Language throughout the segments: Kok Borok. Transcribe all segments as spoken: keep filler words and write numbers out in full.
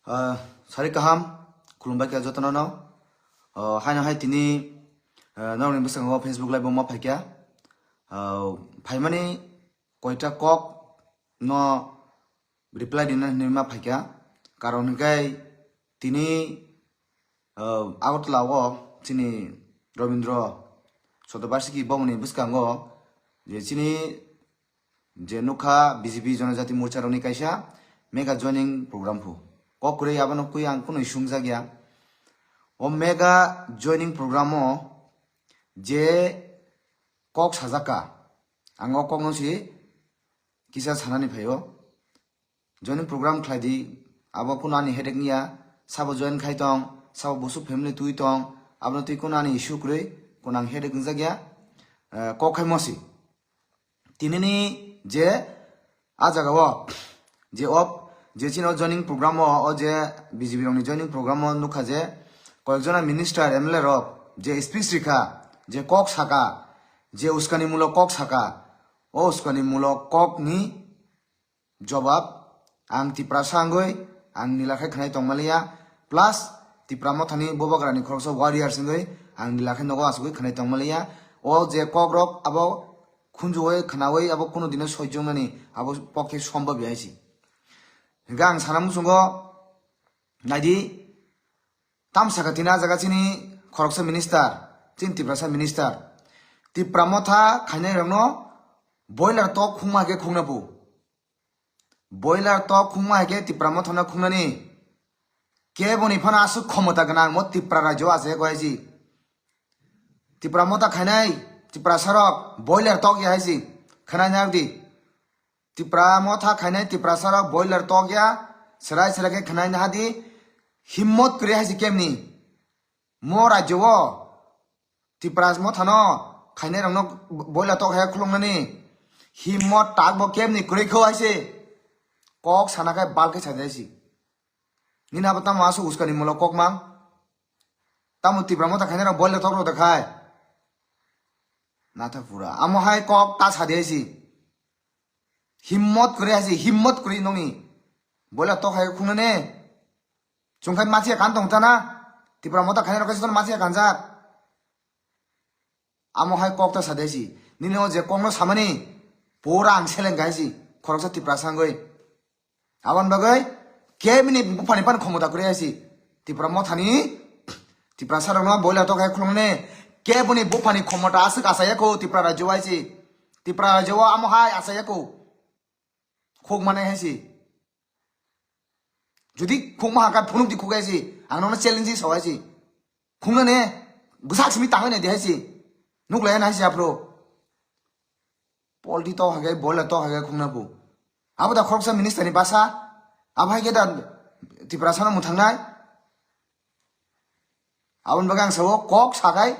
Ah, sari kaham, khulumbai kha jotono no. Ah, haino hai tini, ah, norokni bwskango Facebook live o ma phaikha. Ah, phaimani koita kok no reply rina hinwi ma phaikha. Karon hinkhe tini, ah, Agartala o chini Rabindra Sotobarsiki bomoni bwskango je chini je nukha B J P Jonojati Morcha rokni kaisa mega joining program phu. Kok kwrwi abono kwi ang kunui sumjak ya. O mega joining program o je kok sajak kha, ang o kokno si kisa sanani phaio. Joining program khlai di, abo kuno ani headache wngya, sabo join khai tong, sabo bosuk family twi tong, abono twi kuno ani issue kwrwi, kuno ang headache wngjak ya, eh, kok khai mosi. Tinini je a jaga o, je op, je chini o joining program o, o je B J P rokni joining program o nukha je koyekjona minister, M L A rok je speech rikha, je kok saka, je uskani mulok kok saka, o uskani mulok kokni jobab ang Tiprasa wngwi ang nila khe khwnai tongmaliya, plus Tipra Mothani Bubagrani khoroksa warriors wngwi ang nila khe nogo achugwi khwnai tongmaliya. O je kokrok abo khunjuwi khwnawi abo kunu dino soichungnani abo pokhe sombab ya hai si. Hinkhe ang sana muchungo naidi, tamsaka tini a jaga chini khoroksa minister, chini Tiprasa minister, Tipra Motha khainai rokno boiler tok khungma hai khe khungna pu. Boiler tok khungma hai khe Tipra Mothano khungnani. Keboni phano aswk khomota gwnang mo Tipra rajyo achai kho hai si. Tipra Motha khainai Tiprasa rok boiler tok ya hai si. Khwnai nai di. Tipra Motha khainai Tiprasa rok boiler tok ya. Serai serai khe khwnai nai di. Himmot kwrwi hai si kemni. Mo rajyo o Tipra Mothano khainai rokno boila tok hai khulungnani himmo tak bo kemni kwrwi kho hai se. Kok sana khai bal khe sajai si. Nini abo tamo aswk uskani mulo kok mang. Tamo Tipra Motha khainai rok boila tok rok da khai. Natha pura. Amo hai kok ta sadi hai si. Himmot kwrwi hai si, himmot kwrwi nokni. Boila tok hai khungnani. Chwng khai masiya kan tong tana. Tipra Motha khainai rok kaisa masiya kanjak. Amo hai kok ta sadesi. Nini o je kokno samani pura ang seleng kaisi. Khoroksa Tiprasa wngwi. Aboni bagwi kebini buphani pan khomota kwrwi hai si. Tipra Mothani Tiprasa rokno boila tok hai khulumne. Kebini buphani khomota aswk asaya kho Tipra rajyo hai si. Tipra rajyo amo hai asaya kho. Khok manai hai si. Jodi khungma hakha phunuk di khuk hai si, ang nono challenge sao hai si. Khungna ne, bwsak simi tangwi nai di hai si. Nuk lai nai si aphro. Polti to hakhe, boiler to hakhe khungna bu. Abo da khoroksa minister ni basa, abo hai khe da Tiprasa no mwthangnai. Aboni bagwi ang sao kok sakai,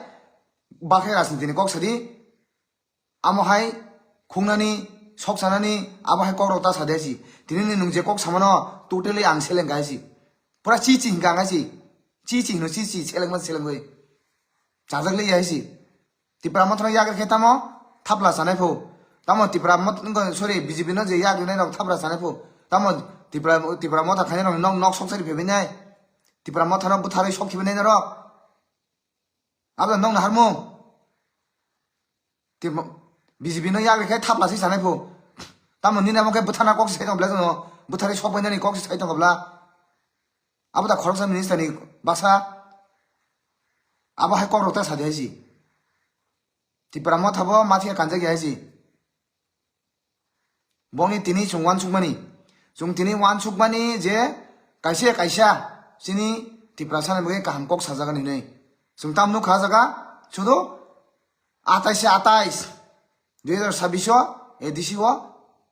bakhe rajniti ni kok sadi. Amo hai khungnani, sok sanani, abo hai kokrok ta sadi hai si. Tini ni nwng je kok samano totally ang seleng kai si. Pura chi chi hinkha ang hai si. Chi chi hino chi chi seleng man seleng bai. Chajak le hai si. Tipra Motha no yagra khe tamo thapla sanai pho. Tamo Tipra Motha, sorry, B J P no je yagra nai rok thapla sanai pho. Tamo Tipra, Tipra Motha khainai rok nok, nok sok sari phebinai. Tipra Motha no butharwi sok khibinai norok. Abo nokna harmung. Tei mo-, B J P no yak rikhe thapla se sanai pho. Tamo nini amo khe bwthana kok se sai tong bla jono. Bwthari sok bainani kok se sai tong bla. Abo da khoroksa minister ni basa. Abo hai kok rok ta sadi hai si. Tipra Motha bo mathiya kanjak ya hai si. Bongni tini chwng uansukmani. Chwng tini uansukmani je kaisa kaisa chini Tiprasa ni bagwi kaham kok sajagan hinwi. Chwng tam nukha jaga sudu atais se atais, dui hazar sabbish o A D C o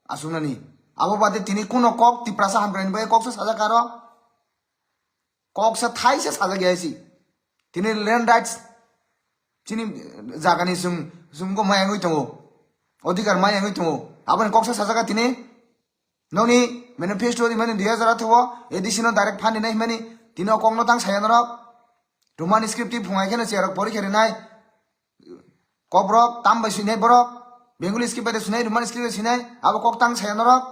asuknani. Abo bade tini kuno kok Tiprasa hamkrai ni bagwi kok se sajak aro. Kok sa thai se sajak ya si. Tini land rights chini jagani chwng, chwng go maya wngwi tongo. Odhikar maya wngwi tongo. Aboni kok sa sajak tini. Nokni manifesto di mani dui hazar atharo A D C no direct fund rinai himani. Tini o kok no tang saya norok. Roman script ti phungai kheno cherok pori khe rinai. Kok borok tam bai swinai borok. Bengali script bai de swinai, Roman script bai swinai. Abo kok tang saya norok.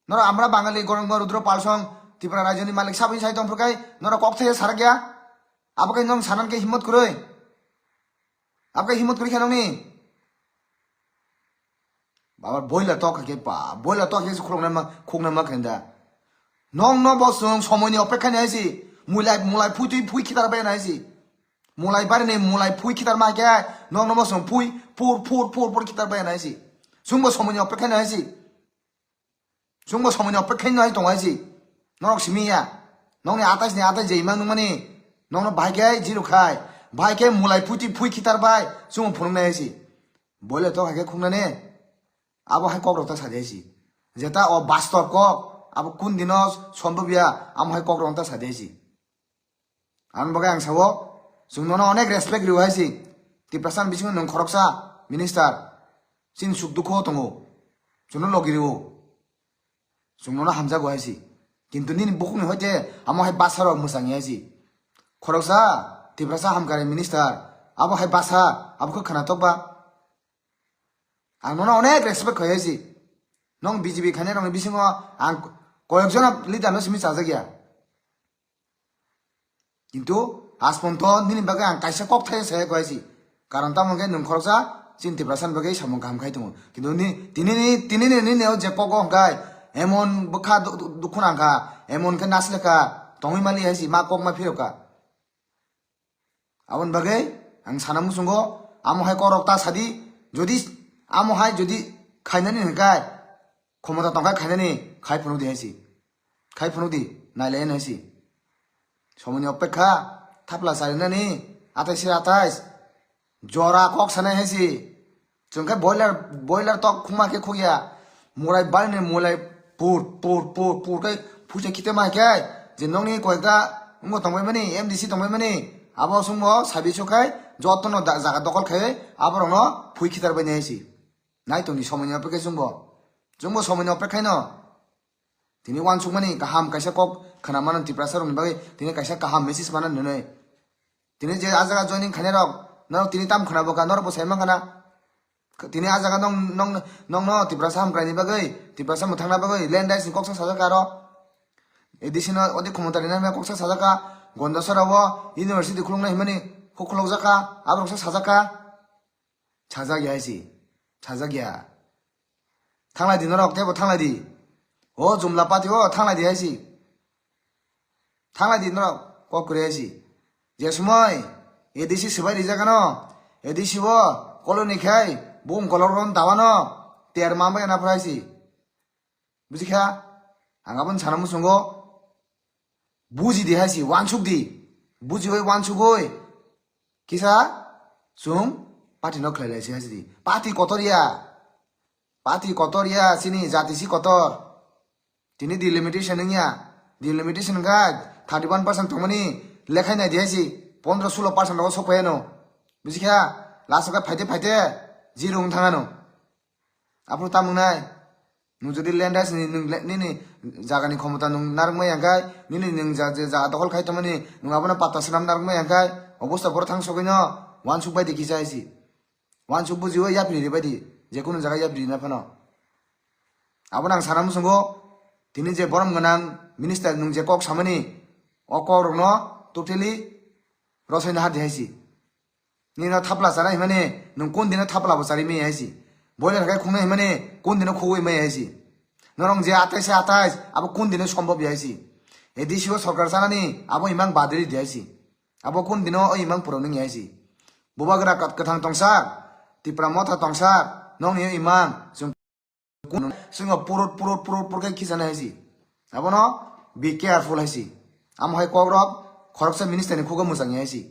Norok amra Bangali gorong rudro palsong Tripura rajyoni malik saboni sai tongphuru kai norok kok thaya sarak ya. Abo kai nong sanan ke himmot kwrwi. Abo kai himmot kwrwi khe nongni. Baba boila tok ke pa, boila tok ke khulokna ma, khukna ma khenda. Nong no bo song somoini opekha ni aisi. Mulai, mulai phui tui phui khitar bai na aisi. Mulai bari ni mulai phui khitar ma ke. Nong no bo song phui, pur, pur, pur, pur khitar bai na aisi. Sung bo somoini opekha ni aisi. Chwngbo somoini opekha no hai tongo hai si. Norok simi ya. Nokni atais ni atais je imang nungmani. Nokno bahai khe zero khai. Bahai khe mulai phuti phui khitar bai. Chwngbo phunuknai hai si. Boile tok hai khe khungnani. Abo hai kok rok ta sadi hai si. Jeta o bastob kok. Abo kun dino sombobya. Amo hai kok rok ta sadi hai si. Ang bagwi ang sao, chwng nono onek respect rio hai si. Tiprasa ni bisingo nwng khoroksa minister. Chini suk dukho tongo. Chwngno logi rio. Chwng nono hamjago hai si. Kintu nini bukhukni hoite amo hai basa rok mwchang hai si. Khoroksa Tiprasa hamkari minister. Abo hai basa, abo khe khwnatok ba. Ang nono onek respect khai hai si. Nong B J P khainai rokni bisingo ang koyek jona leader no simi chajak ya. Kintu asponto nini bagwi ang kaisa kok thai saya koi si. Karon tamo hwnkhe nwng khoroksa chini Tiprasa ni bagwi samung kaham khai tongo. Kintu ni, tini ni, tini ni, nini o je kok o hwnkhe emon bwkha du-, du-, dukhu nang kha, emon khe naslek kha, tongwi mali hai si, ma kok ma phirok kha. Aboni bagwi ang sana muchungo, amo hai kok rok ta sadi, jodi amo hai jodi khainani hwnkhe, khomota tongkha khainani khai phunuk di hai si. Khai phunuk di, nailai hai si. Somoini opekha, thapla charinani, atais se atais. Jora kok sanai hai si. Chwng khe boiler, boiler tok khungma khe khukya. Mulai bari ni mulai pur, pur, pur, pur khe phuisa khite ma khe. Je nokni koyekta wngbo tongbai mani, M D C tongbai mani. Abo chwngbo sabi so khai, jotono da-, jaga dokol khai, aborokno phui khitar bai nai hai si. Nai tongni somoini opekha chwngbo. Chwngbo somoini opekha no. Tini uansukmani kaham kaisa kok khna mano Tiprasa rokni bagwi, tini kaisa kaham message mano nwnwi. Tini je a jaga joining khainai rok, norok tini tam khna bo kha, norok bo sai man khna. Tini a jaga nong, nong, nongno Tiprasa hamkraini bagwi, Tiprasa mwthangna bagwi, land rights ni koksa sajak kha aro. A D C no odi khomota rina hwnwi koksa sajak kha, Gondasora o university khuluknai hwnmani kok khulokjak kha, aborok sa sajak kha. Sajak ya hai si, sajak ya. Thanglai di norok, teibo thanglai di. O Jumla party o thanglai di hai si. Thanglai di norok, kok kwrwi hai si. Je somoi A D C swbai rijak ano, A D C o koloni khai, bung kolok ron tawano, ter mambai na phrai si. Buji kha? Ang aboni sana muchungo, buji di hai si, uansuk di. Buji oi, uansuk oi. Kisa, chwng party no khlai lai si hai si di. Party kotor ya. Party kotor ya, chini jati si kotor. Tini delimitation wngya. Delimitation wngkha thirty one percent tongmani lekhai nai di hai si. Pondro sulo percent rogo sok phai ano. Buji kha? Last o khe phaite phaite zero wng thang ano. Aphuru tamo wngnai? Nwng jodi land rights ni nwng le-, nini jagani khomota nwng narwkmai ya khe, nini nwng ja-, je jaga dokhol khai tongmani nwng abono patta swnam narwkmai ya khe, obosta boro thang sogwino uansuk bai di kisa hai si. Uansuk bujiwi yapri ri bai di, je kunu jaga yapri rina phano. Abono ang sana muchungo, tini je borom gwnang minister nwng je kok samani, o kok rokno totally rosoi nahar di hai si. Nino thapla chana himani, nwng kun dino thapla bo chari maya hai si. Boiler hai khungnai himani, kun dino khugwi maya hai si. Norok je atais se atais, abo kun dino sombhob ya hai si. A D C o sorkar chanani, abo imang badri di hai si. Abo kun dino o imang puro nung ya hai si. Bubagra kat-, kwthang tongsa, Tipra motha tongsa, nokni o imang, chwng Kun-, swngo purut, purut, purut, purut khe khichana hai si. Abono be careful hai si. Amo hai kok rok khoroksa minister ni khugo mwchang ya hai si.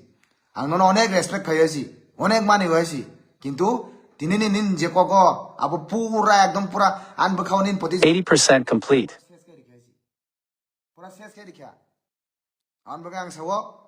Ang nono onek respect khai hai si. Onek mani hai si. Kintu tini ni nin je kogo abo pura ekdom pura an bwkhao nin poti eighty percent complete. Pura ses khe rikha. Ang bagwi ang sao,